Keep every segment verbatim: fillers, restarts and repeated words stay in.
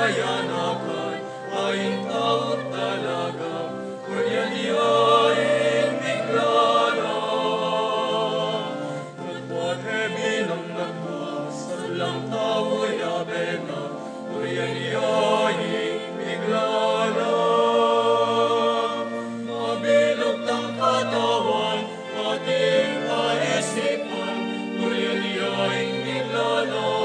Yanakan, ain tau talaga, kurian ya ing miglala. Nagbuat e bilang nagbuat, sablang tau ya bena, kurian ya ing miglala. Mabilug tang katawan, ating kaisipan, kurian ya ing miglala.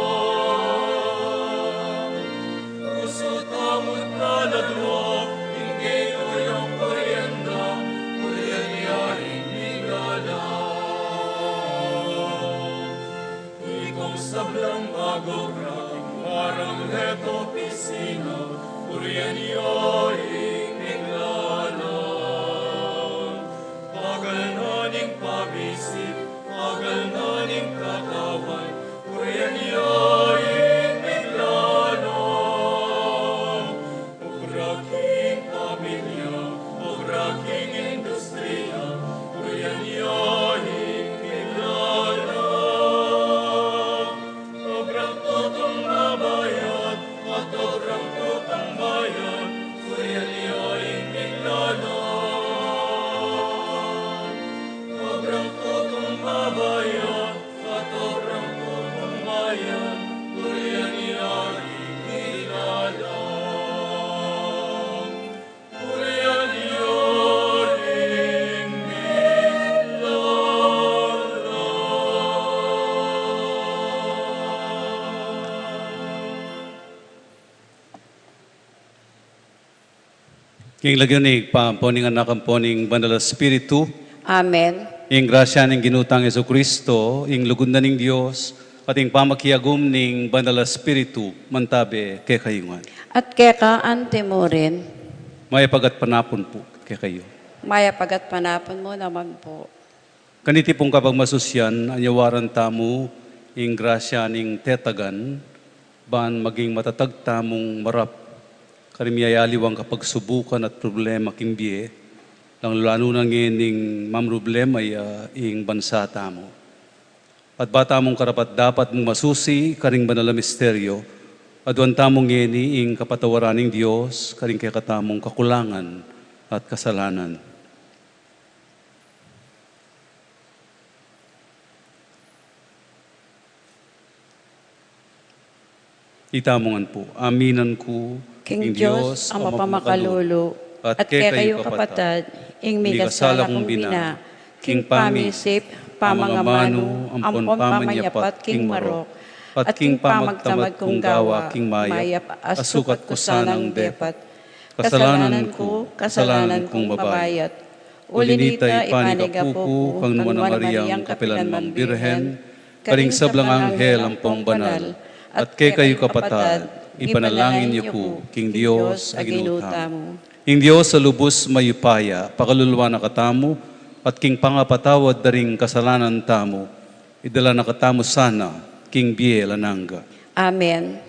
Pusu tamu at kaladwa, ing Ginu yang kurian da, kurian ya ing miglala. Ikong sablang mag-obra, marang leto pisina, kurian ya ing miglala. Pagal na ning pamisip, pagal na ning katawan, kurian ya ing miglala. Obra king pamilya, obra king industriya, kurian ya ing miglala. Obrang tutung mabayat, at obrang tutung bayat, kurian ya ing miglala. Obrang tutung mabayat, at obrang tutung bayat, kurian ya ing miglala. King lagyu ning Ibpa, ampo ning Anak, ampo ning Banal a Espiritu. Amen. Ing grasya ning Ginu tang Jesucristo, ing lugud na ning Dios, at ing pamakiagum ning Banal a Espiritu, mantabe kekayu ngan. At keka anti mu rin. Mayap a gatpanapun pu kekayu. Mayap a gatpanapun mu naman pu. Kaniti pung kapagmasusian, anyawaran tamu ing grasya ning tetagan, ban maging matatag tamung marap karing miyayaliwang kapagsubukan at problema king bie, lalu-lalu na ngening mamroblema ya ing bansa tamu. At ba tamung karapat-dapat mung masusi karing banal a misteryo, aduan tamu ngeni ing kapatawaran ning Dios karing kekatamung kakulangan at kasalanan. Itamu ngan pu, aminan ku king Dios a mapamakalulu, at kekayu kapatad, ing mikasala kung bina, king pamisip, pamangamanu, ampon pamanyapat king marok, at king pamagtamad kung gawa king mayap a sukat ku sanang depat. Kasalanan ku, kasalanan kung mabayat. Uli nita, ipanigapu ku kang Nuan a Mariang kapilan mang Birhen, karing sablang anghel ampong banal, at kekayu kapatad, ipanalangin yu ku king Dios a Ginu tamu. Ing Dios a lubus mayupaya, pakaluluan na katamu, at king pangapatawad da ring kasalanan tamu, idala na katamu sana king bie alang angga. Amen.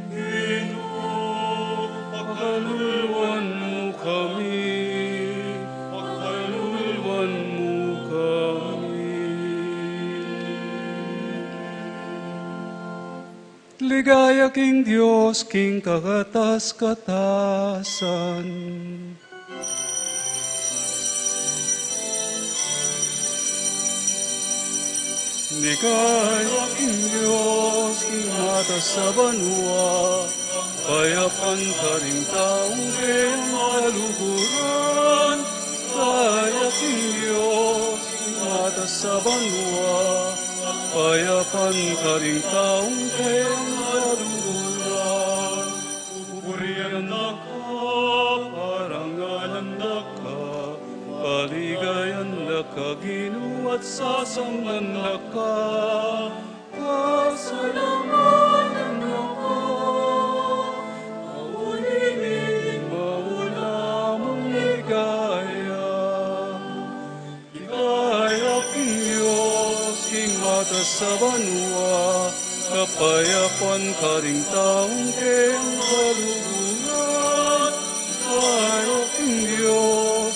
Ginu, pakaluluan mu kami, pakaluluan mu kami. Ligaya king Dios, king kakatas-katasan. Ligaya king Dios king atas a banua, kayapan karing taung kayang kaluguran. Ligaya king Dios king atas a banua, kayapan karing taung kayang kaluguran. Purian da ka, parangalan da ka, paligayan da ka, Ginu, at sasamban da ka, pasalamatan da ka. Awan ini ing sa banua, kapayapan karing taung keng kaluguran. Ayo king Dios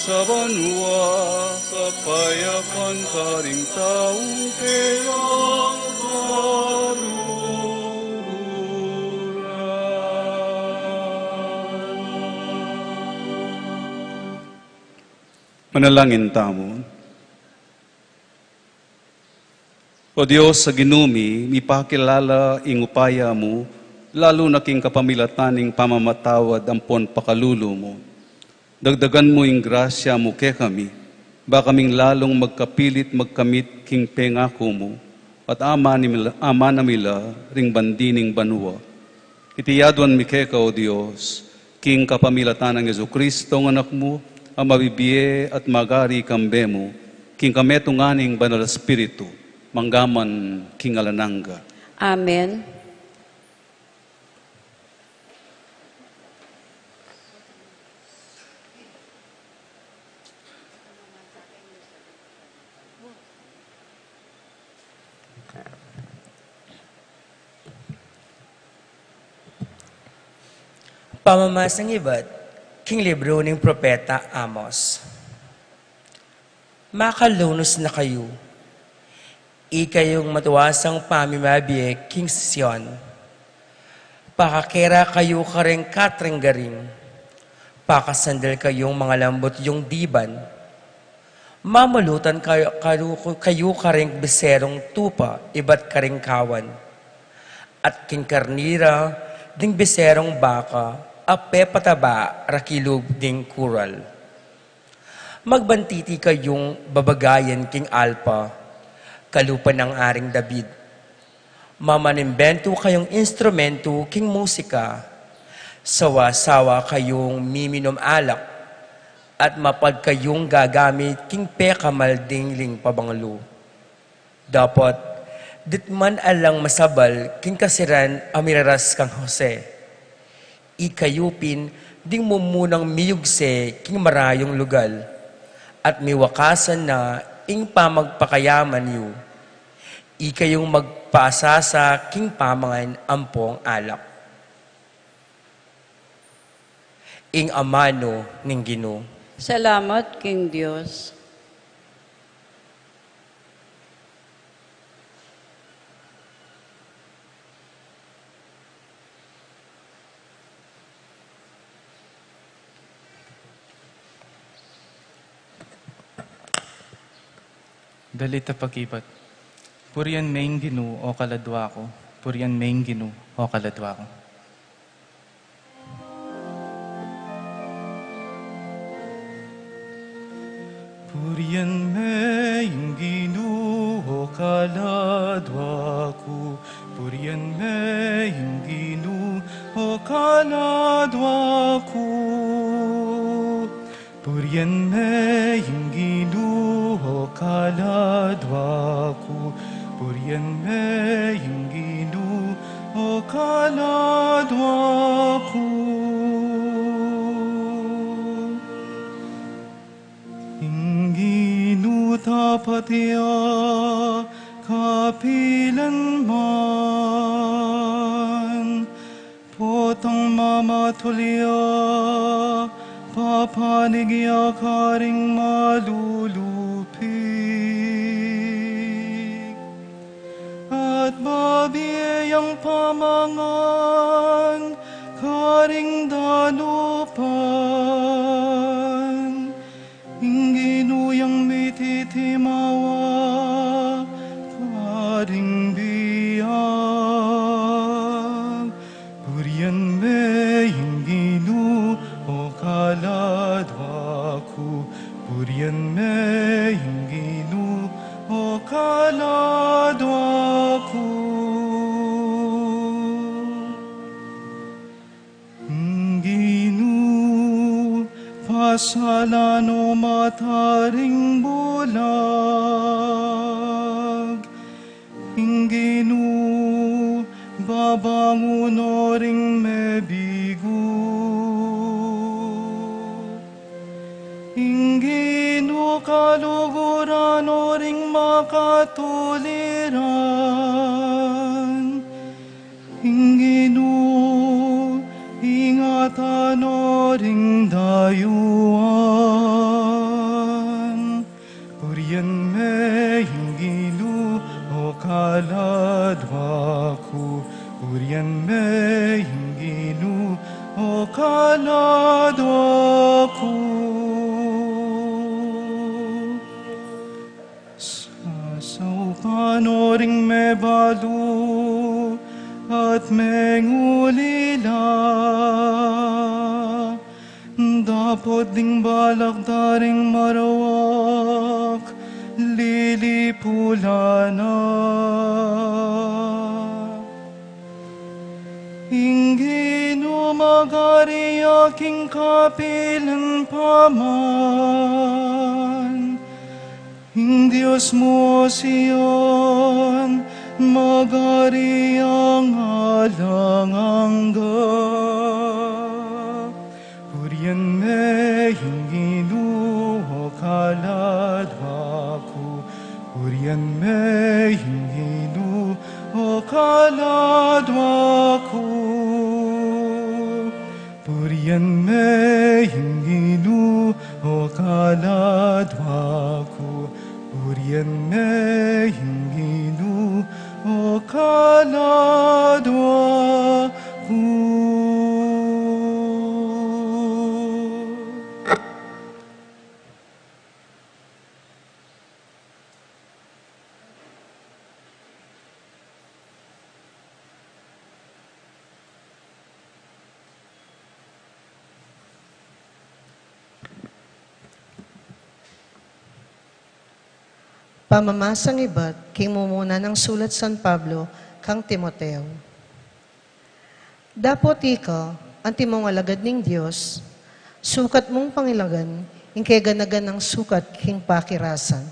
sa banua, kapayapan karing taung keng kaluguran. Manalangin tamu. O Dios a Ginu mi, mipakilala ing upaya mu, lalu na king kapamilatan ning pamamatawad ampon pakalulu mu. Dagdagan mu ing grasya mu kekami, ba kaming lalung magkapilit magkamit king pengaku mu, at amana mi la, amana mi la ring bandi ning banua. Iti aduan mi keka, O Dios, king kapamilatan nang Jesucristo, a Anak mu, a mabibie at magari kambe mu, king kametungan ning Banal Espiritu, mangga man king alang angga. Amen. Pamamasang ibat king libru ning Propeta Amos. Makalunus na kayu, ikayung matuasang pamimabie king Sion. Pakakera kayu karing katring garing, pakasandal kayung mangalambut yung diban. Mamulutan kayu, kayu, kayu karing biserung tupa ibat karing kawan, at king karnira ding biserung baka a pepataba ra kilub ding kural. Magbantiti kayung babagayan king alpa, kalupa nang Aring David. Mamanimbentu kayung instrumentu king musika, sawa-sawa kayung miminum alak, at mapagkayung gagamit king pekamal ding ling pabanglu. Dapot, ditman alang masabal king kasiran a miraras kang Jose. Ikayu pin ding mumunang miyugse king marayung lugal, at miwakasan na ing pamagpakayaman yu. Ikayung magpasasa king pamangan ampong alak. Ing amanu ning Ginu. Salamat king Dios. Dalit a pakibat. Purian me ing Ginu, o kaladua ku. Purian me ing Ginu, o kaladua ku. Purian me ing Ginu, o kaladua ku. Purian me ing Ginu, o kaladua ku. Purian me ing Ginu, o kaladua ku. Purian me ing Ginu, o kaladua ku. Ing Ginu tapat ya kapilan man. Potang mamatul ya, papanig ya karing malulupig, at babie yang pamangan karing danupan. Ing Ginu yang mititimawa karing biag. Purian me ing Ginu, o kaladua ku. Purian me ing Ginu, o kaladua ku. Ing Ginu, pasalan no mata ring bulag. Ing Ginu, babangun no ring mebigu. Ing Ginu, kaluguran no ring katuliran. Ing Ginu, ingatan no ring dayuan. Purian me ing Ginu, o kaladwa ku. Purian me ing Ginu, o kaladwa ku. Sasaupan no ring mebalu at mengulila. Dapot ding balak da ring marawak, lilipulan na. Ing Ginu magari ya king kapilan paman. Ing Dios mu, o Sion, magari yang alang angga. Purian me ing Ginu, o kaladwa ku. Purian me ing Ginu, o kaladwa ku. Purian me ing Ginu, o kaladwa ku. Purian me ing Ginu, o kaladwa ku. Pamamasang ibat king mumuna nang sulat San Pablo kang Timoteo. Dapot ika, antimong alagad ning Dios, sukat mung pangilagan ing keganagan nang sukat king pakirasan.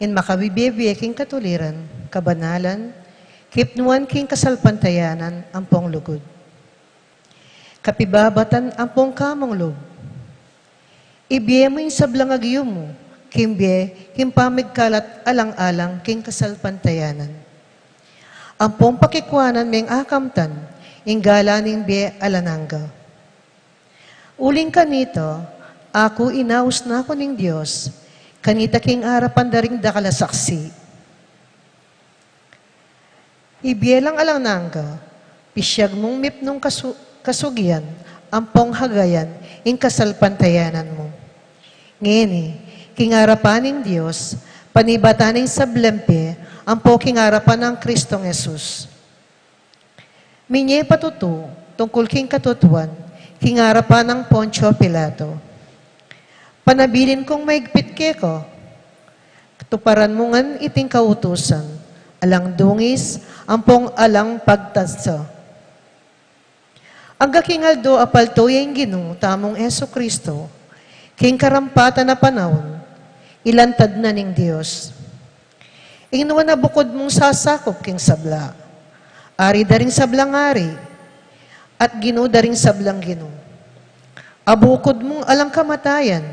Ing makabibie-bie king katuliran, kabanalan, kipnuan king kasalpantayanan ampong lugud. Kapibabatan ampong kamung lub. Ibie mu ing sablang agyu mu, king bie, king pamigkalat alang-alang king kasalpantayanan. Ampong pakikuanan meng akamtan, ing gala ning bie alang angga. Uling kanita, aku inaus na ku ning Dios, kanita king arapan da ring dakal a saksi. Ibie lang alang angga, pisiag mung mipnung kasu-, kasugian, ampong hagayan, ing kasalpantayanan mu. Ngeni, king arapan ning Dios, panibatan ing sablang bie, ampo king arapan nang Kristong Jesus. Minye patutu, tungkul king katutuan, king arapan nang Poncio Pilato. Panabilin kung maigpit keka, tuparan mu ngan iting kautusan, alang dungis, ampong alang pagtasa. Angga king aldo a palto ya ing Ginu tamung Jesu-Cristo, king karampatan a panaun, ilantad na ning Dios. Ing nuan a bukud mung sasakup king sabla, Ari da ring sablang ari, at Ginu da ring sablang ginu. A bukud mung alang kamatayan,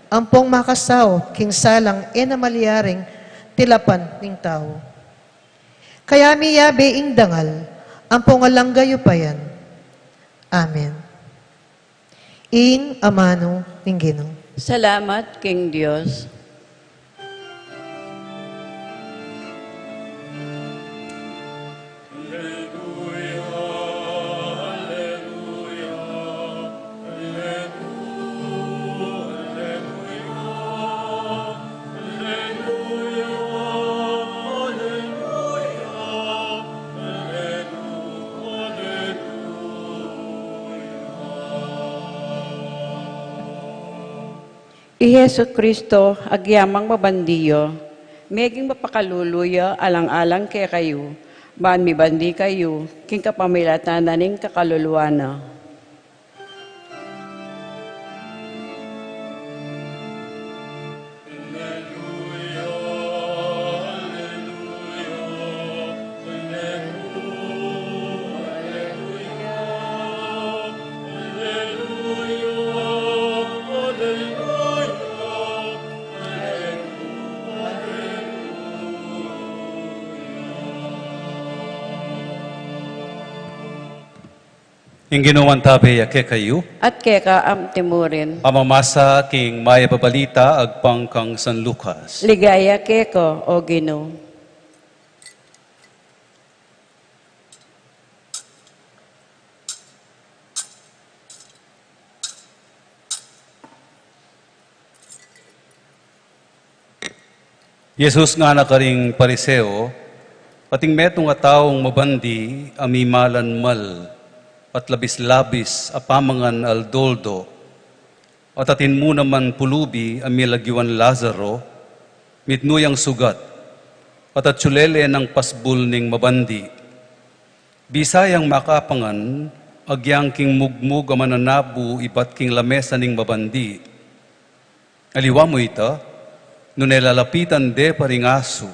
ampong makasaup king salang e na malyaring tilapan ning tau. Kaya miyabe ing dangal, ampong alang gayupayan. Amen. Ing amanu ning Ginu. Salamat king Dios. I Jesu-Cristo, agyamang mabandi ya, meging mapakalulu ya alang-alang kekayu, ban mibandi kayu, king kapamilatan na ning kakaluluan na. Ing Ginu mantabe ya kekayu. At keka mu rin. Pamamasa king Mayap a Balita agpang kang San Lucas. Ligaya keka, O Ginu. Jesus ngana karing Pariseo, ating metung a taung mabandi a mimalanmal at labis-labis a pamangan aldo-aldo, at atin mu naman pulubi a milagiwan Lazaro, mitmu yang sugat, at atsu le nang pasbul ning mabandi. Bisa yang makapangan, agyang king mugmug a mananabu ibat king lamesa ning mabandi. Aliwa mu ita, nune lalapitan de pa ring asu,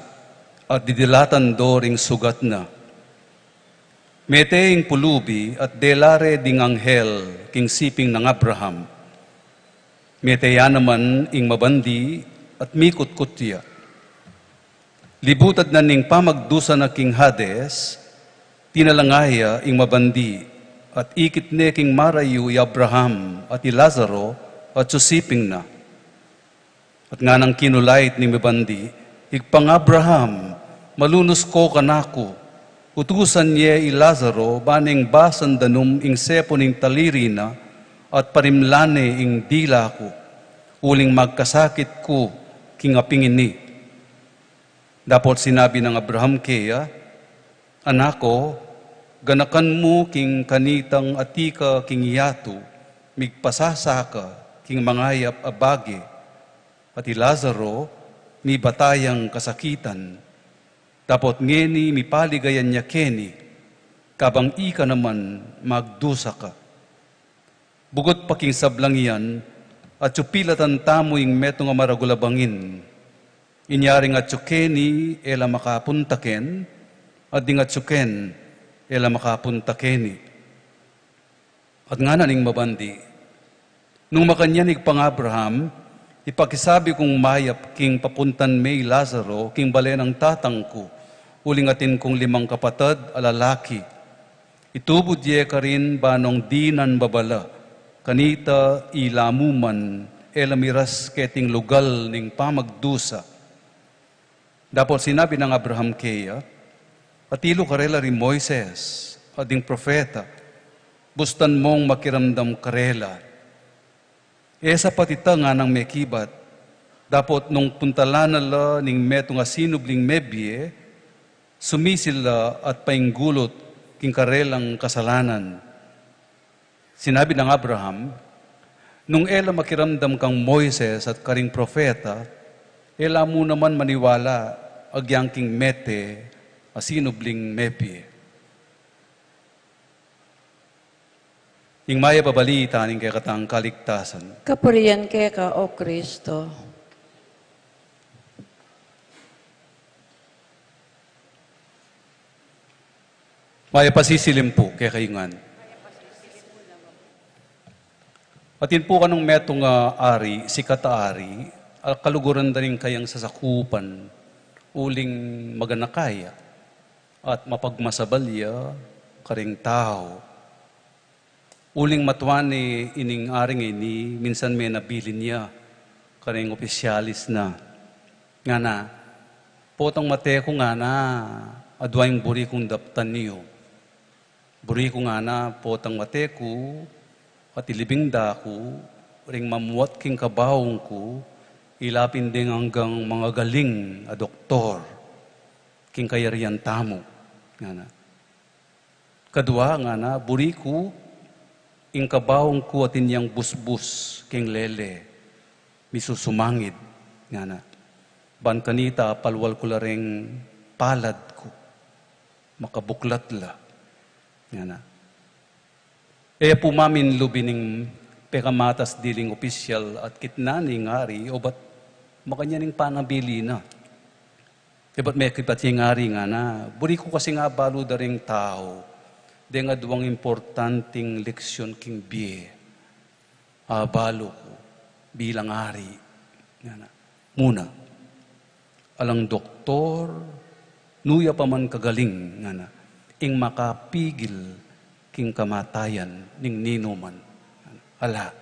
at didilatan do ring sugat na. Mete ing pulubi at dela re ding anghel king siping nang Abraham. Mete ya naman ing mabandi at mikutkut ya. Libutad na ning pamagdusa na king Hades, tinalanga ya ing mabandi, at ikit ne king marayu i Abraham at i Lazaro atsu siping na. At nganang kinulait ning mabandi, Ibpang Abraham, malunus ko kanaku, utusan ye i Lazaro ba neng basan danum ing sepu ning taliri na, at parimlan ne ing dila ku, uling magkasakit ku king aping ini. Dapot sinabi nang Abraham keya, Anak ko, ganakan mu king kanitang atiu ka king yatu, migpasasa ka king mangayap a bage, at i Lazaro, mibata yang kasakitan. Dapot ngeni mipaligayan ya keni, kabang ika naman magdusa ka. Bukut pa king sablang iyan, atsu pilatan tamu ing metung a maragul a bangin. Inya ring atsu keni e la makapunta ken, at ding atsu ken e la makapunta keni. At ngana ning mabandi, Nung makanyan, Ibpang Abraham, ipakisabi kung mayap king papuntan me i Lazaro king bale nang tatang ku, uling atin kung limang kapatad a lalaki. Itubud ye karin ba nung dinan babala, kanita ila mu man e la miras keting lugal ning pamagdusa. Dapot sinabi nang Abraham keya, Atilu karela ring Moises at ding propeta, bustan mung makiramdam karela. E sapat ita, nganang mekibat, dapot nung puntalan na la ning metung a sinubling mebie, sumisil la at painggulut king karelang kasalanan. Sinabi nang Abraham, Nung e la makiramdam kang Moises at karing propeta, e la mu naman maniwala agyang king mete a sinubling mebie. Ing mayap a balita ning kekatang kaligtasan. Kapurian keka, O Kristo. Mayap a sisilim pu kekayu ngan. Atin pu kanung metung a ari, sikat a ari, a kaluguran da ring kayang sasakupan, uling maganaka ya, at mapagmasabal ya karing tau. Uling matua ne ining ari ngeni, minsan menabilin ya karing opisyalis na. Ngana, Potang mate ku, ngana, adwa ing buri kung daptan yu. Buri ku, ngana, potang mate ku, at ilibing da ku ring mamuat king kabaung ku, ila pin deng anggang mangagaling a doktor king kayarian tamu, ngana. Kadua, ngana, buri ku ing kabaung ku atin yang busbus king lele, misusumangid, ngana. Ban kanita, palwal ku la reng palad ku, makabuklat la, ngana. E ya pu maminlub ining pekamatas diling opisyal at kitnan ning ari, obat makanyan ing panabilin na. Ibat mekibat ya ing ari, ngana, buri ku kasing abalu da ring tau deng adwang importanting leksyon king bie. Abalu ku bilang ari, ngana. Muna, alang doktor, nu ya pa man kagaling, ngana, ing makapigil king kamatayan ning ninuman. Ala.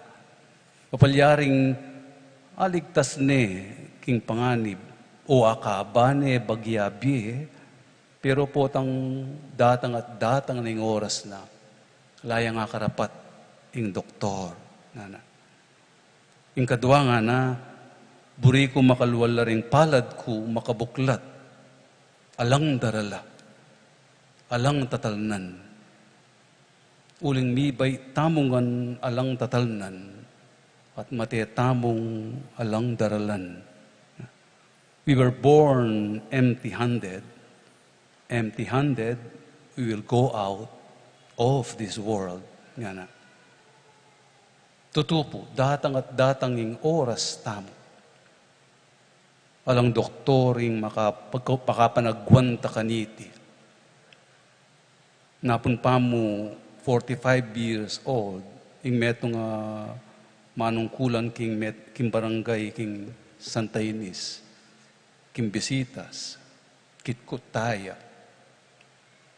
Mapalyaring aligtas ne king panganib, o akaba ne bagya bie, pero potang datang at datang ning oras na, ala yang akarapat ing doktor, ngana. Ing kadwa ngana, buri ku makalual la ring palad ku makabuklat, alang darala, alang tatalnan. Uling mibait tamu ngan alang tatalnan, at mate tamung alang daralan. We were born empty-handed, empty-handed we will go out of this world. Ngana. Tutu pu, datang at datang ing oras tamu. Alang doktor ing makapag-, makapanagwanta kaniti. Napun pa mu forty-five years old, ing metung a manungkulan king met-, king barangay, king Santa Ines, king bisitas, kitkut taya.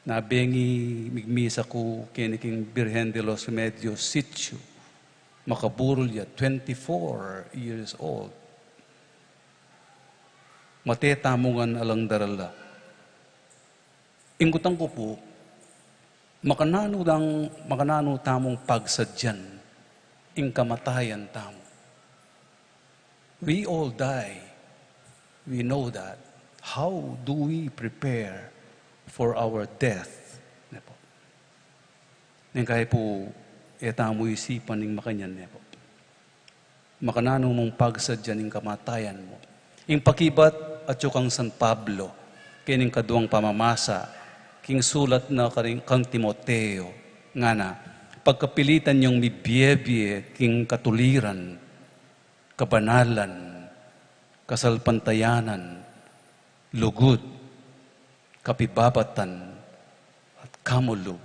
Nabengi migmisa ku keni king Birhen de los Remedios Sitio, makaburol ya, twenty-four years old. Mate tamu ngan alang darala. Ing kutang ku pu, makananu dang, makananu tamung pagsadyan ing kamatayan tamu? We all die. We know that. How do we prepare for our death? Ne pu. Neng kai pu, e tamu isipan ing makanyan, ne pu. Makananu mung pagsadyan ing kamatayan mu? Ing pakibat atyu kang San Pablo, keng kadwang pamamasa, king sulat na karing kang Timoteo, ngana, pagkapilitan yung mibie-bie king katuliran, kabanalan, kasalpantayanan, lugud, kapibabatan, at kamulub.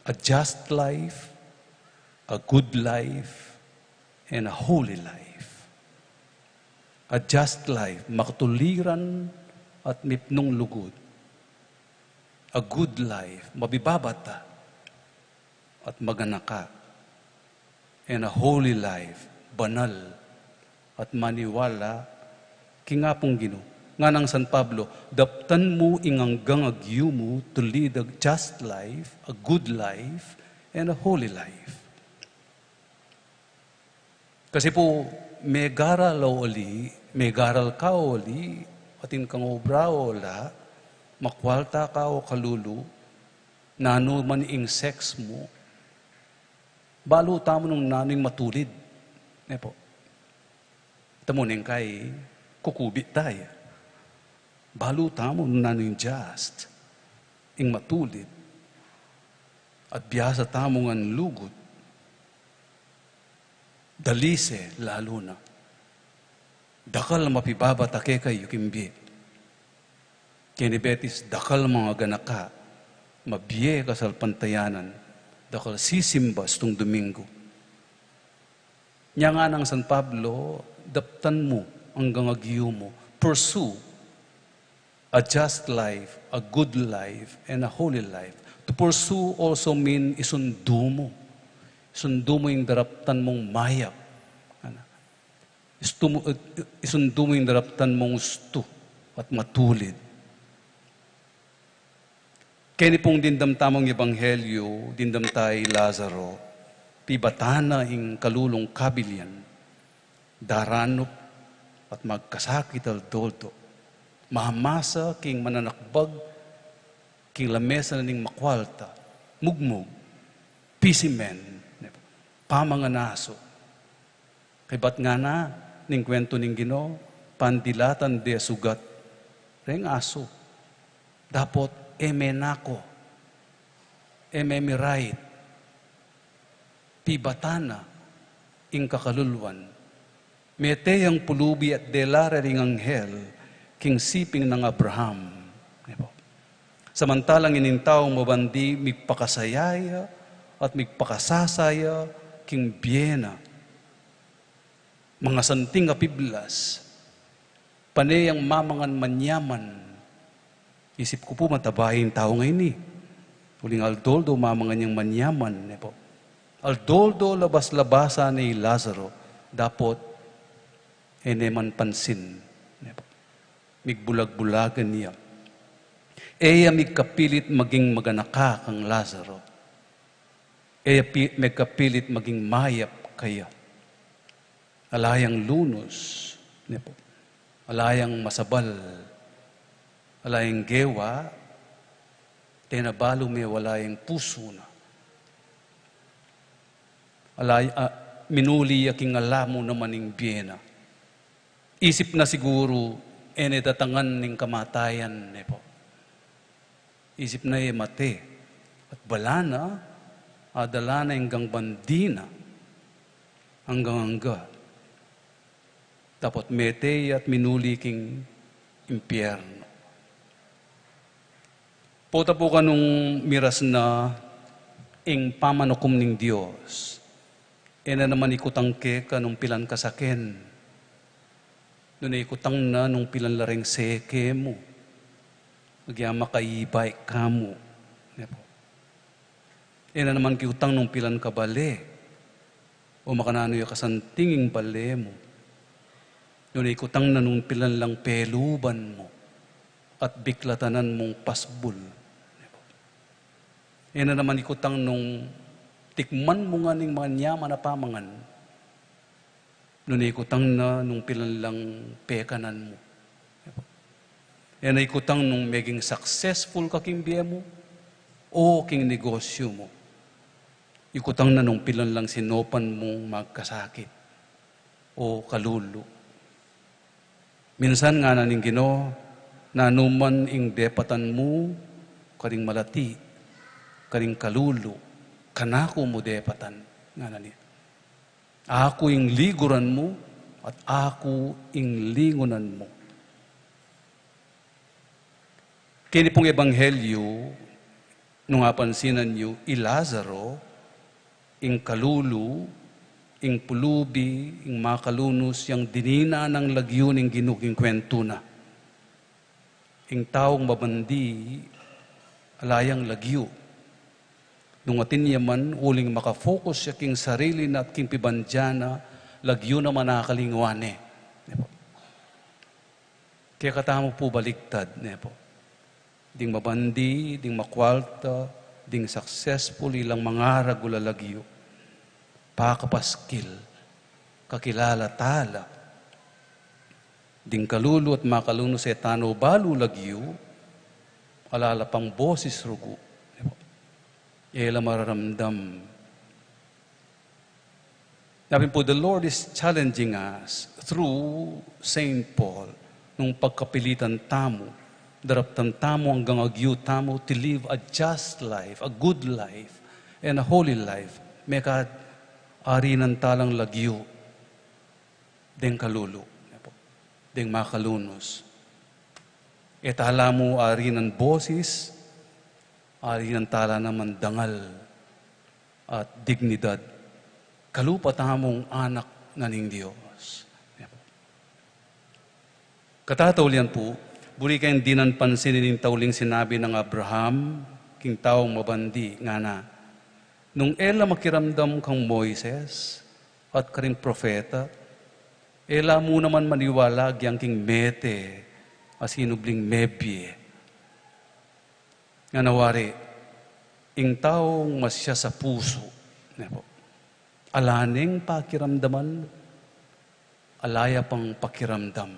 A just life, a good life, and a holy life. A just life, makatuliran at mipnung lugud. A good life, mabibabata at maganaka. And a holy life, banal at maniwala king Apung Ginu. Nganang San Pablo, daptan mu ing anggang agyu mu to lead a just life, a good life, and a holy life. Kasi pu, megaral o ali, megaral ka o ali, atin kang obra o ala, makwalta ka o kalulu, nanu man ing sex mu, balu tamu nung nanu ing matulid. Ne pu. Tamu neng kai kukubit taya. Balu tamu nung nanu ing just, ing matulid. At biasa tamu ngan lugud. Dalise lalu na. Dakal mapibabata kekayu king bie. Keni Betis, dakal mangaganaka, mabie kasalpantayanan, dakal sisimba stung Domingo. Nya nganang San Pablo, daptan mu anggang agyu mu, pursue a just life, a good life, and a holy life. To pursue also mean isundu mu. Isundu mu ing daraptan mung mayap. Ana? Istu mu, eh, isundu mu ing daraptan mung ustu at matulid. Keni pung dimdam tamung ebanghelyu, dimdam ta i Lazaro, pibatan na ing kalulung kabilian, daranup at magkasakit aldo-aldo. Mamasa king mananakbag, king lamesa na ning makwalta, mugmug, specimen, pamangan asu. Kaybat ngana ning kuwentu ning Ginu, pandilatan de sugat reng asu. Dapot e me nako, e me mirait, pibatan na ing kakaluluan. Mete yang pulubi at dela re ring anghel king siping nang Abraham. Samantalang ing taung mabandi migpakasaya ya at migpakasasa ya king bie na. Mangasanting a piblas, pane yang mamangan manyaman. Isip ku pu mataba ing tau ngeni. Uling aldo-aldo mamangan yang manyaman, ne po. Aldo-aldo labas-labasan ne i Lazaro, dapot e ne man pansin, ne po. Migbulag-bulagan ya. E ya migkapilit maging maganaka kang Lazaro. E ya pi-, migkapilit maging mayap kaya. Ala yang lunus, ne po. Ala yang masabal. Ala yang gewa, tena balu me ala yang pusu na. Ala, ah, minuli ya king ala mu naman ing bie na. Isip na siguru, e ne datangan ning kamatayan, ne po. Isip na e mate. At bala na, adala na ing gang bandi na, anggang-angga. Dapot mete ya at minuli king impyerno. Pota pu kanung miras na ing pamanukum ning Dios. E na naman ikutang keka nung pilan ka saken. Nune ikutang na nung pilan la reng seke mu. Agya makaibay ka mu. Ne po. E na naman ikutang nung pilan ka bale. O makananu ya kasanting ing bale mu. Nune ikutang na nung pilan lang peluban mu. At biklatanan mung pasbul. Ne po. E na naman ikutang nung tikman mu ngan ing manyaman a pamangan. Nune ikutang na nung pilan lang pekanan mu. E na ikutang nung meging successful ka king bie mu, o king negosyu mu. Ikutang na nung pilan lang sinopan mung magkasakit, o kalulu. Minsan ngana ning Ginu, nanu man ing depatan mu, karing malati, karing kalulu, kanaku mu depatan, ngana ne. Aku ing liguran mu, at aku ing lingunan mu. Keni pung ebanghelyu, nung apansinan yu, i Lazaro, ing kalulu, ing pulubi, ing makalunus, yang dinina nang lagyu ning Ginu king kwentu na. Ing taung mabandi, ala yang lagyu. Nung atin ya man, uling makafocus ya king sarili na at king pibandian na, lagyu naman a kalingwan ne. Ne po. Kekatamu pu baliktad, ne po. Ding mabandi, ding makwalta, ding successful, ilang mangaragul a lagyu. Pakapaskil, kakilala tala. Ding kalulu at makalunus e tano balu lagyu, ala la pang bosis rugu. E la mararamdam. Sabi pu, the Lord is challenging us through Saint Paul. Nung pagkapilitan tamu, daraptan tamu anggang agyu tamu to live a just life, a good life, and a holy life. Mekad arinan talang lagyu, deng kalulu, deng makalunus. E tala mu arinan bosis, arinan tala naman dangal at dignidad. Kalupa tamung anak na ning Dios. Katataulian pu, buri keng dinan pansinin ing tauling sinabi nang Abraham, king taung mabandi, ngana, nung e la makiramdam kang Moises, at karing propeta, e la mu naman maniwala agyang king mete, a sinubling mebie. Ngana wari, ing taung masias a pusu, ne po. Ala neng pakiramdaman, ala ya pang pakiramdam.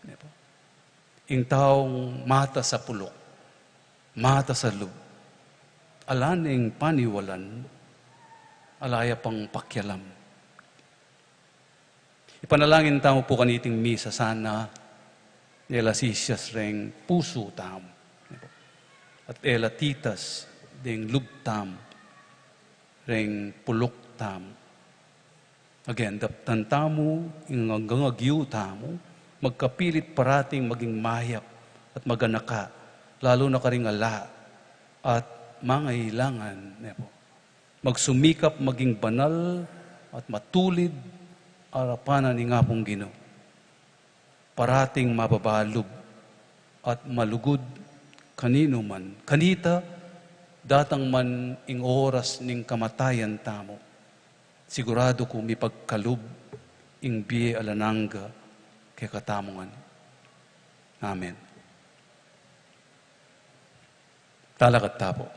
Ne po. Ing taung matas a puluk, matas a lub, ala neng paniwalan, ala ya pang pakialam. Ipanalangin tamu pu kaniting misa sana, e la sisias reng pusu tamu. At e la titas deng lub tamu, reng puluk tamu. Again, daptan tamu, ing anggang agyu tamu, magkapilit parating maging mayap at maganaka, lalu na karing ala at mangailangan, ne po. Magsumikap maging banal at matulid arapan na ning Apung Ginu. Parating mababalub at malugud kaninu man, kanita datang man ing oras ning kamatayan tamu, siguradu ku mipagkalub ing bie alang angga kekatamu ngan. Amen. Talakad ta pu.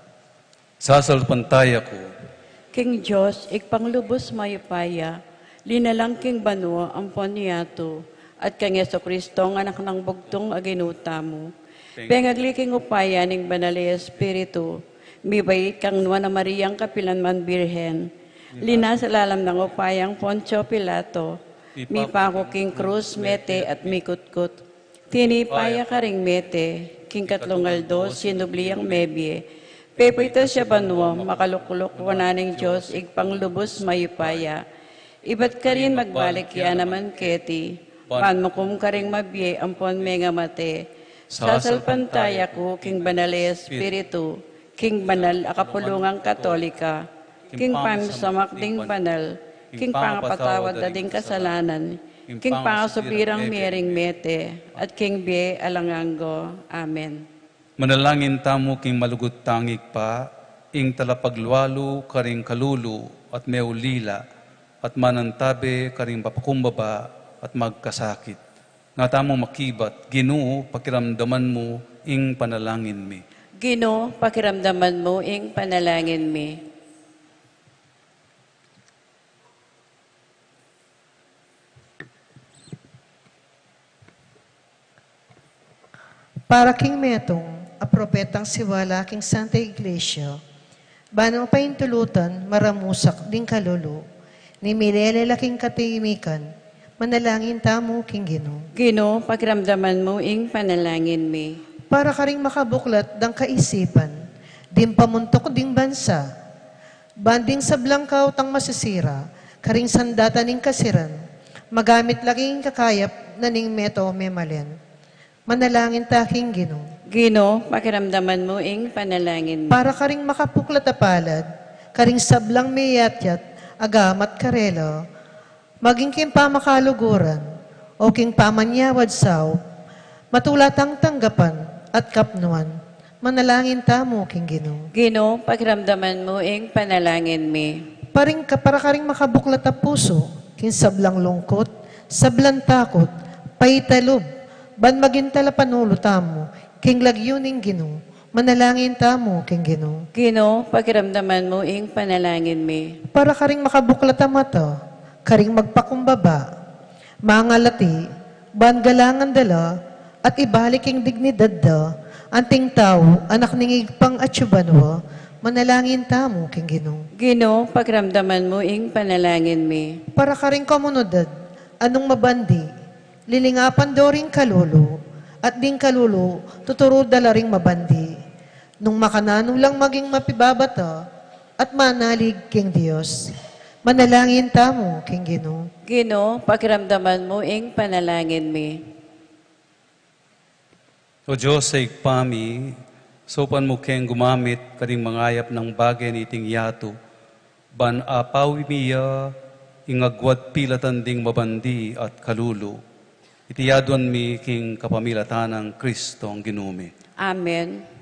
Sasalpantaya ku king Dios, Ibpang lubus mayupaya, linalang king banua ampon yatu, at kang Jesucristo, Anak nang bugtung a Ginu tamu, pengagli king upaya ning Banal a Espiritu, mibait kang Nuan a Mariang kapilan man Birhen, linasa lalam ning upayang Poncio Pilato, mipaku king krus, mete at mikutkut. Tinipa ya karing mete, king katlung aldo sinubli yang mebie. Pepaitas ya banua, makalukluk wanan ning Dios Ibpang lubus mayupaya. Ibat karin magbalik ya naman keti, ban mukum karing mabie ampon mengamate. Sasalpantaya ku king Banal a Espiritu, king banal a kapulungan Katolika, king pamisamak ding banal, king pangapatawad da ding kasalanan, king pangasubirang mie ring mete, at king bie alang angga. Amen. Manalangin tamu king malugud tang Ibpa, ing talapaglualu karing kalulu at meulila, at manantabe karing mapakumbaba at magkasakit. Nga tamu makibat, Ginu, pakiramdaman mu ing panalangin mi. Ginu, pakiramdaman mu ing panalangin mi. Para king metung a propetang siwala king Santa Iglesia, ban mapaintulutan maramusak ding kalulu, ning milele la king katahimikan, manalangin tamu king Ginu. Ginu, pakiramdaman mu ing panalangin mi. Para karing makabuklat dang kaisipan, ding pamuntuk ding bansa, ban ding sablang kautang masisira karing sandata ning kasiran, magamit la king kakayap na ning meto memalen. Manalangin ta king Ginu. Ginu, pakiramdaman mu ing panalangin mi. Para karing makabuklat a palad karing sablang miyatyat a gamat karela, maging king pamakaluguran o king pamanyawad saup, matula tang tanggapan at kapnuan. Manalangin tamu king Ginu. Ginu, pakiramdaman mu ing panalangin mi. Paring ka-, para karing makabuklat a pusu king sablang lungkut, sablang takut, paitalub, ban maging talapanulu tamu king lagyu ning Ginu. Manalangin tamu king Ginu. Ginu, pakiramdaman mu ing panalangin mi. Para karing makabuklat a mata karing magpakumbaba, mangalati, ban galangan da la at ibalik ing dignidad da anting tau, anak ning Ibpang atsu banua. Manalangin tamu king Ginu. Ginu, pakiramdaman mu ing panalangin mi. Para karing komunidad a nung mabandi, lilingapan do ring kalulu, at ding kalulu tuturu da la ring mabandi. Nung makananu lang maging mapibabata at manalig king Dios. Manalangin tamu king Ginu. Ginu, pakiramdaman mu ing panalangin mi. O Dios a Ibpa mi, saupan mu keng gumamit karing mangayap nang bage niting yatu, ban apawi mi ya ing agwat pilatan ding mabandi at kalulu. Iti aduan mi king kapamilatan nang Kristong Ginu mi. Amen.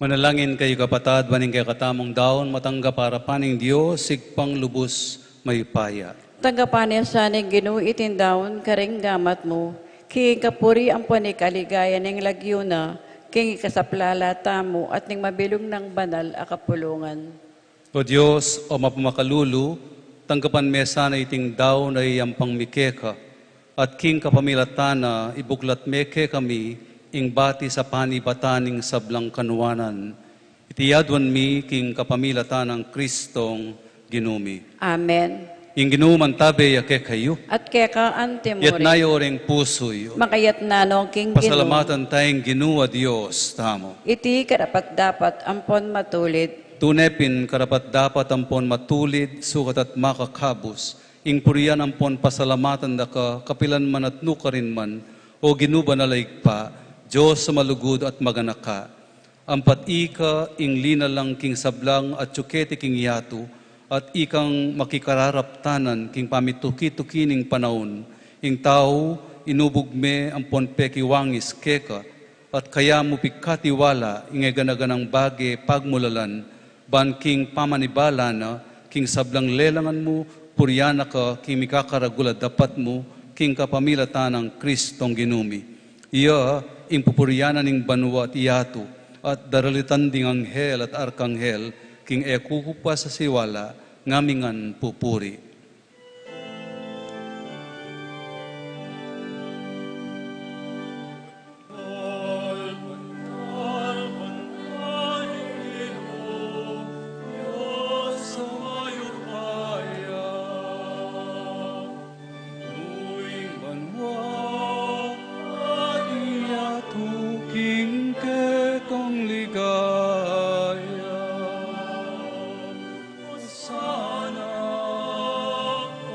Manalangin kayu, kapatad, ban ing kekatamung daun matanggap arapan ning Dios, Ibpang lubus mayupaya. Tanggapan na sa ning Ginu iting daun karing gamat mu, king kapurian ampon ikaligaya ning lagyu na, king ikasaplala tamu at ning mabilug nang banal a kapulungan. O Dios, o mapamakalulu, tanggapan me sana iting daun a iyampang mi keka, at king kapamilatan na ibuklat me kekami ing batis a panibatan ning sablang kanuanan. Iti aduan mi king kapamilatan nang Kristong Ginu mi. Amen. Ing Ginu mantabe ya kekayu. At keka antimu rin. Itas yu ring pusu yu. Makatas na no king Ginu. Pasalamatan taya ing Ginu a Dios tamu. Iti karapat-dapat ampon matulid. Tune pin karapat-dapat ampon matulid, sukat at makakabus, ing purian ampon pasalamatan da ka kapilan man at nukarin man, O Ginu banal a Ibpa, Dios a malugud at maganaka. Ampat ika ing linalang king sablang atsu keti king yatu, at ikang makikararaptanan king pamituki-tuki ning panaun. Ing tau, inubug me ampon pekiwangis keka, at kaya mu pikatiwala ing e gana-ganang bage pagmulalan, ban king pamanibala na king sablang lelangan mu, purian na ka king mikakaragul a dapat mu, king kapamilatan nang Kristong Ginu mi. Iya ing pupurian na ning banua at yatu, at daralitan ding anghel at arkanghel, king e kukupas a siwala, ngamingan pupuri. Nuing banua, at ing yatu king kekang ligaya. Osana,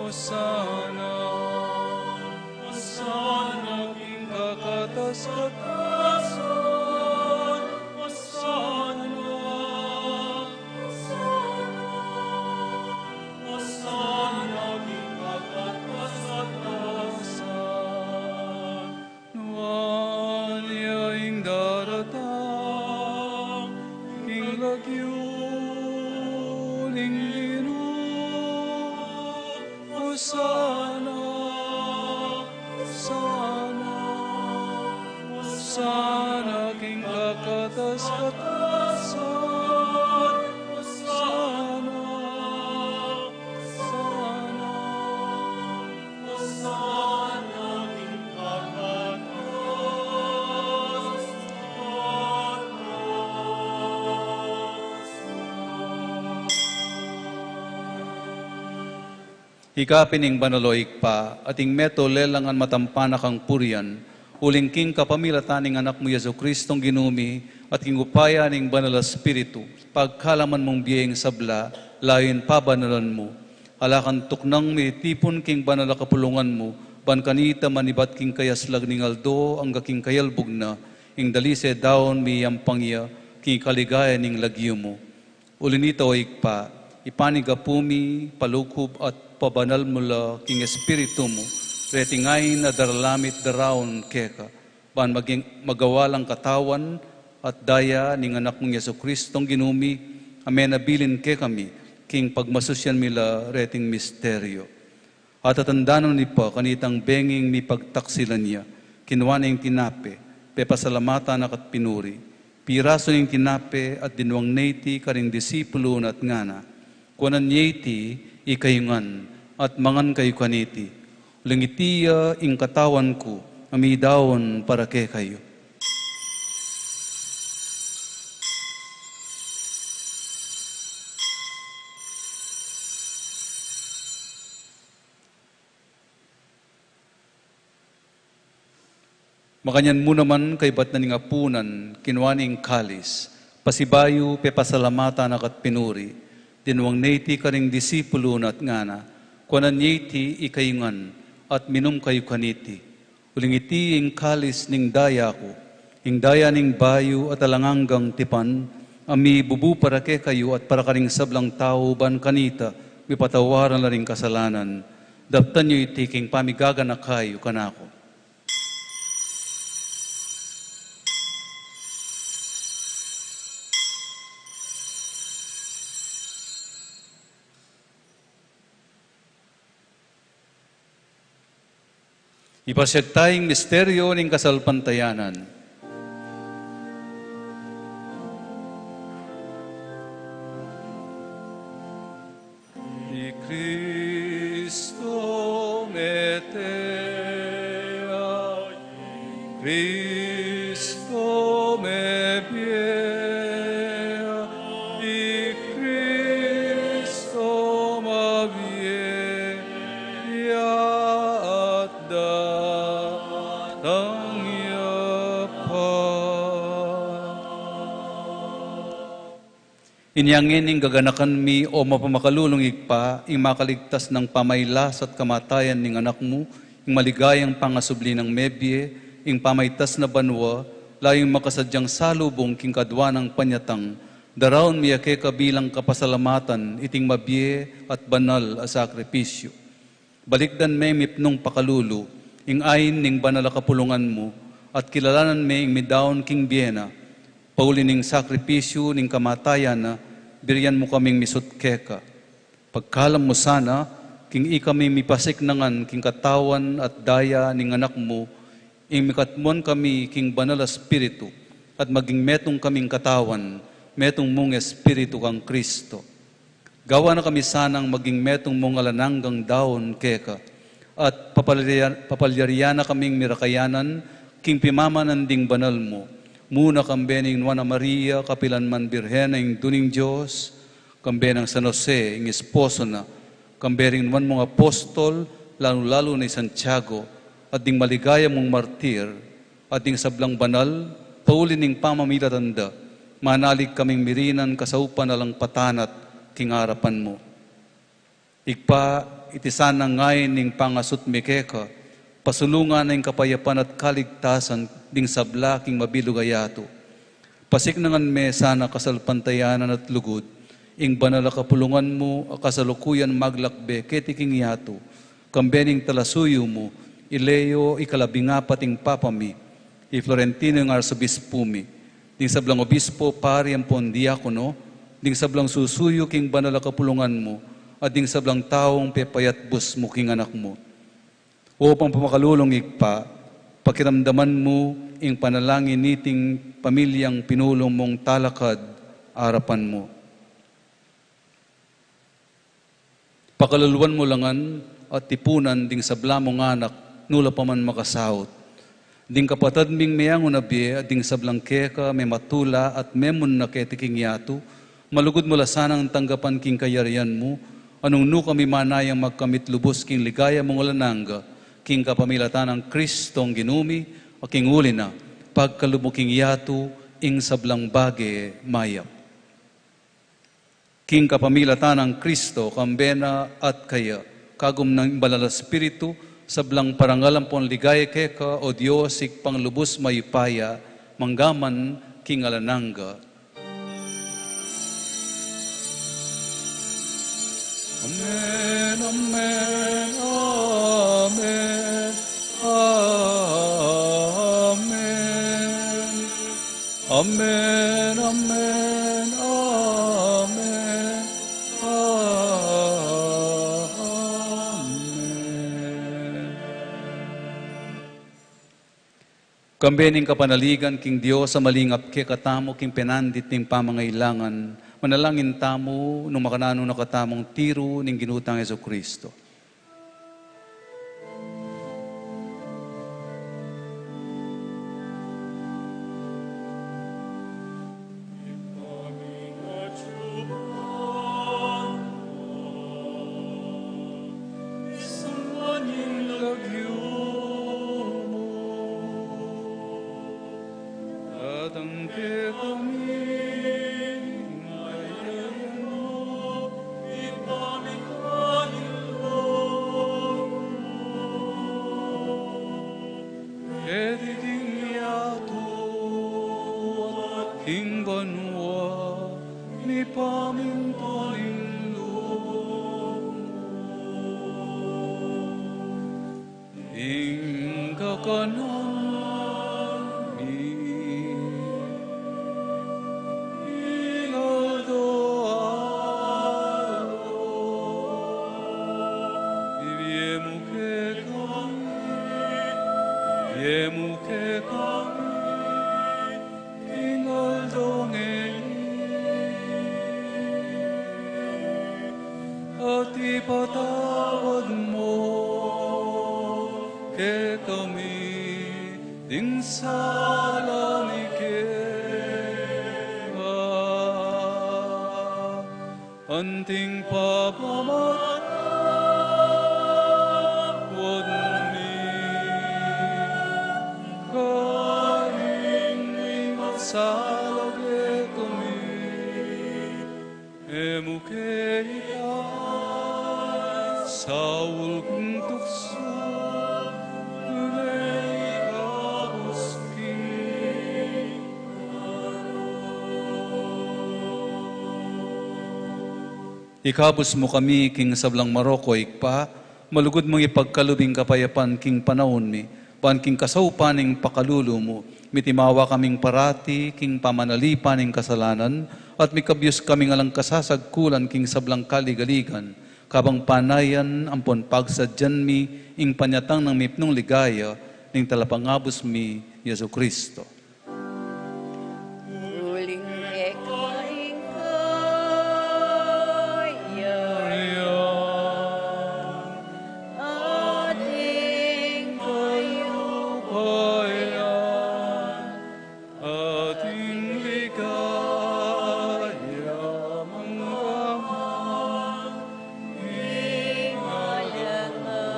Osana, Osana king kakatas-katasan. Osana, Osana, Osana king kakatas-katasan. Nuan ya ing daratang king lagyu ning Ginu. Osana, Osana, Osana king kakatas-katasan. Osana, Osana, Osana king kakatas-katasan. Ika pin ing banal, o Ibpa, at ing meto lelangan matampan na kang purian, uling king kapamilatan ning Anak mu Jesu-Cristong Ginu mi, at king upaya ning Banal a Espiritu, pagkalaman mung bie ing sabla, layun pabanalan mu. Ala kang tuknang mitipun king banal a kapulungan mu, ban kanita manibat king kayaslag ning aldo angga king kayalbug na, ing dalise daun miyampang ya king kaligayan ning lagyu mu. Uli nita, o Ibpa, ipanigapu mi, palukub at pabanal mu la king Espiritu mu reting ain a darala mi't daraun keka, ban maging magawa lang katawan at daya ning Anak mung Jesu-Cristong Ginu mi, a menabilin kekami king pagmasusyan mi la reting misteryo. At atandanan mi pa kanitang benging mipagtaksilan ya, kinua ne ing tinape, pepasalamatan na ka't pinuri, pirasu ne ing tinape at dinwang ne iti karing disipulu na at ngana, Kuanan ye iti ikayu ngan, at mangan kayu kaniti. Uling iti ya ing katawan ku, a midaun para kekayu. Makanyan mu naman kaybat na ning apunan, kinua ne ing kalis, pasibayu pepasalamatan na ka't pinuri, dinwang ne iti karing disipulu na at ngana, Kuanan ye iti ikayu ngan, at minum kayu kaniti. Uling iti ing kalis ning daya ku, ing daya ning bayu at alang anggang tipan, a mibubu para kekayu at para karing sablang tau ban kanita mipatawaran la ring kasalanan. Daptan yu iti king pamigaganaka yu kanaku. Ipasiag taya ing misteryo ning kasalpantayanan. I Kristu mete ya, i Kristu mebie ya, i Kristu mabie ya, at datang ya pa. Inya ngeni gaganakan mi, o mapamakalulung Ibpa, ing makaligtas nang pamailas at kamatayan ning Anak mu, ing maligayang pangasubli nang mebie, ing pamaitas na banua, layun ing makasadyang salubung king kadua nang panyatang, daraun mi ya keka bilang kapasalamatan iting mabie at banal a sakripisyu. Balikdan me ing mipnung pakalulu, ing ain ning banal a kapulungan mu, at kilalanan me ing midaun king bie na. Pauli ning sakripisyu ning kamatayan na, birian mu kaming misut keka. Pagkalam mu sana, king ikami mipasiknangan king katawan at daya ning Anak mu, ing mikatmuan kami king Banal a Espiritu, at maging metung kaming katawan, metung mung Espiritu kang Kristo. Gawa na kami sanang maging metung mung alang anggang daun keka, at papalya-, papalyarian na kaming mirakayanan king pimamanan ding banal mu, muna kambe ning Nuan a Maria, kapilan man Birhen a Indu ning Dios, kambe nang San Jose, ing esposo na, kambe ring nuan mung apostol, lalu-lalu na i Santiago, at ding maligaya mung martir, at ding sablang banal, pauli ning pamamilatan da, manalig kaming mirinan kasaupan alang patanat king arapan mu. Ibpa, iti sanang ain ning pangasut mi keka, pasulungan na ing kapayapan at kaligtasan ding sabla king mabilug a yatu. Pasiknangan me sana kasalpantayanan at lugud ing banal a kapulungan mu a kasalukuyan maglakbe keti king yatu, kambe ning talasuyu mu, i Leo ikalabing apat ing Papa mi, i Florentino ing Arsobispu mi, ding sablang obispo, pari ampon diakono, ding sablang susuyu king banal a kapulungan mu, at ding sablang taung pepayatbus mu king Anak mu. O mapamakalulung Ibpa, pakiramdaman mu ing panalangin niting pamilyang pinulung mung talakad arapan mu. Pakaluluan mu la ngan at tipunan ding sabla mung anak, nu la pa man makasaut. Ding kapatad ming meangu na bie, at ding sablang keka mematula at memun na keti king yatu, malugud mu la sanang tanggapan king kayarian mu, a nung nu kami manayang magkamit lubus king ligaya mung alang angga, king kapamilatan nang Kristong Ginu mi, a king uli na, pagkalub mu king yatu ing sablang bage mayap. King kapamilatan nang Kristo, kambe na at kaya, kagum ning Banal a Espiritu, sablang parangal ampon ligaya keka, o Dios, Ibpang lubus mayupaya, mangga man king alang angga. Amen, amen, amen, amen. Amen, amen, amen, amen. Kambe ning kapanaligan king Dios a malingap kekatamu king penandit ning pamangailangan, manalangin tamu nung makananu na katamung tiru ning Ginu tang Jesucristo. Datang kekami ing kayarian mu, ipamikwa ing lugud mu. Keti king yatu at king banua, mipamintuan ing lugud mu. Ing kakanan mi king aldo-aldo, ibie mu kekami Ibie mu kekami king aldo ngeni, at ipatawad mu kekami ding sala mi keka, anting pamamatawad mi karing mikasala kekami. E mu ke ipaisaul king tuksu, nune ikabus king Ikabus mu kami king sablang marok, o Ibpa, malugud mung ipagkalub ing kapayapan king panaun mi, ban king kasaupan ning pakalulu mu, mitimawa kaming parati king pamanalipan ning kasalanan, at mikabyus kaming alang kasasagkulan king sablang kaligaligan, kabang panayan ampon pagsadyan mi ing panyatang nang mipnung ligaya ning Talapangabus mi, Jesucristo. Uling keka ing kayarian, ating kayupayan, ating ligaya mangga man king alang angga.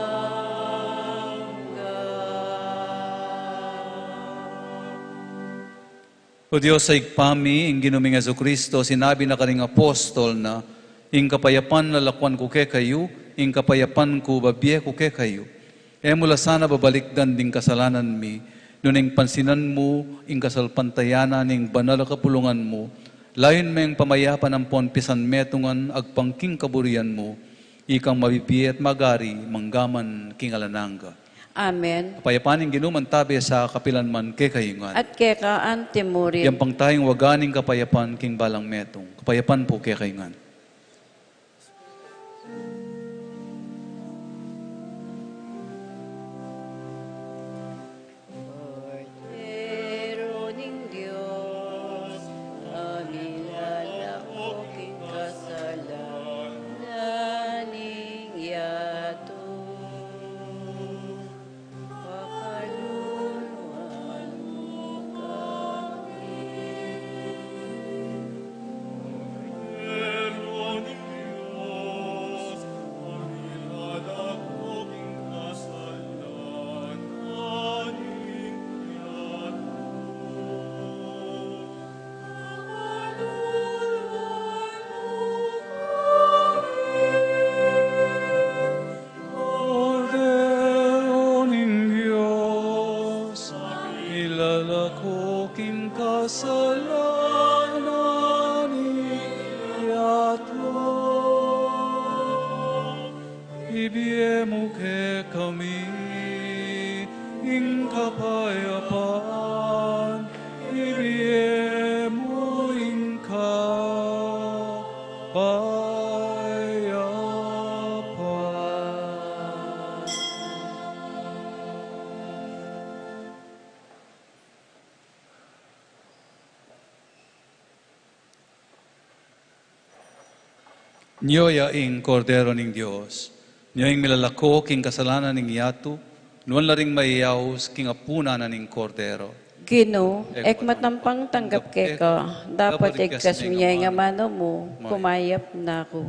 O Dios a Ibpa mi, ing Ginu ming Jesucristo, sinabi na karing apostol na, "Ing kapayapan lalakuan ku kekayu, ing kapayapan ku babie ku kekayu." E mu la sana babalikdan ding kasalanan mi, nune ing pansinan mu ing kasalpantayanan ning banal a kapulungan mu, layun meng pamayapan ampon pisanmetungan agpang king kaburian mu, ikang mabibie at magari mangga man king alang angga. Amen. Kapayapan ning Ginu mantabe sa kapilan man kekayu ngan. At keka anti murin. Yang pang tayung waga ning kapayapan king balang metung. Kapayapan pu kekayu ngan. Kordero ning Dios, a milalako king kasalanan ning yatu. Pakaluluan mu kami. Kordero ning Dios, milalako king kasalanan ning yatu. Ibie mu kekami ing kapayapan, ibie mu ing kapayapan. Nyo ya ing Kordero ning Dios. Nyo ing milalako king kasalanan ning yatu. Nuan la ring mayayaus king apunan na ning Kordero. Ginu, e ku matampang tanggap keka, dapot igkas mu ya ing amanu mu, kumayap na ku.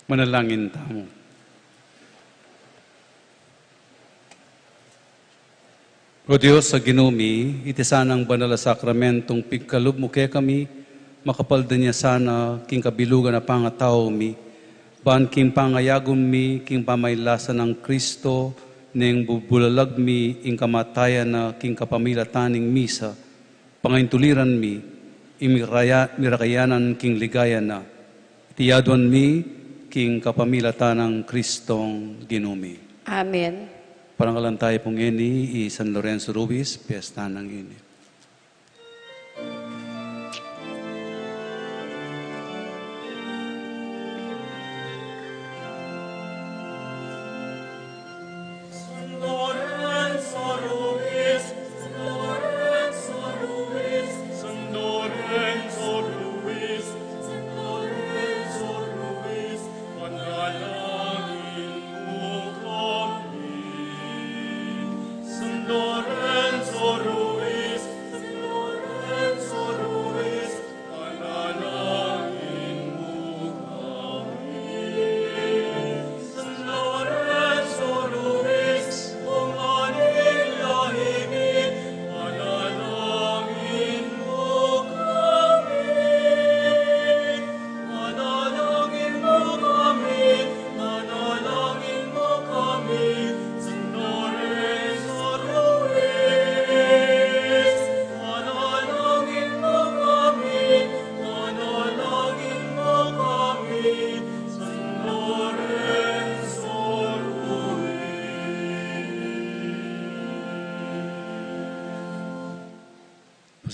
Manalangin tamu. O Dios a Ginu mi, iti sanang banal a sakramentung pigkalub mu kekami, makapaldan ya sana king kabilugan a pangatau mi, ban king pangayagum mi king pamaylasa nang Kristo, neng bubulalag mi ing kamatayan na king kapamilatan ning misa, pangaintuliran mi, ing miraya-, mirakayanan king ligaya na. Iti yaduan mi king kapamilatan nang Kristong Ginu mi. Amen. Parangalan tayu pung eni i San Lorenzo Ruiz, piyesta na ngeni.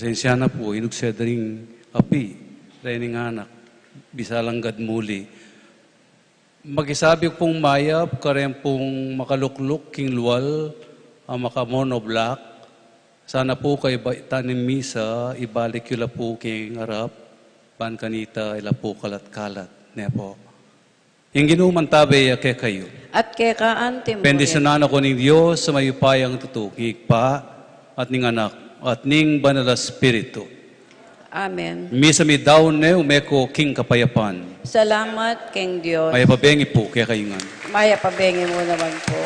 Pasensya na pu, inugse da ring api, reng anak, bisa lang gad muli. Makisabi pung mayap kareng pung makalukluk king lual a maka-monoblock, sana pu kaybat ning misa, ibalik yu la pu king arap, ban kanita ila pu kalat-kalat, ne pu. Ing Ginu mantabe ya kekayu. At keka anti mu rin. Bendisyunan na kayu ning Dios a mayupayang tutu, king Ibpa, at ning Anak, at ning Banal a Espiritu. Amen. Misa mi daun ne, ume ko king kapayapan. Salamat king Dios. Mayap a bengi pu kekayu ngan. Mayap a bengi mu naman pu.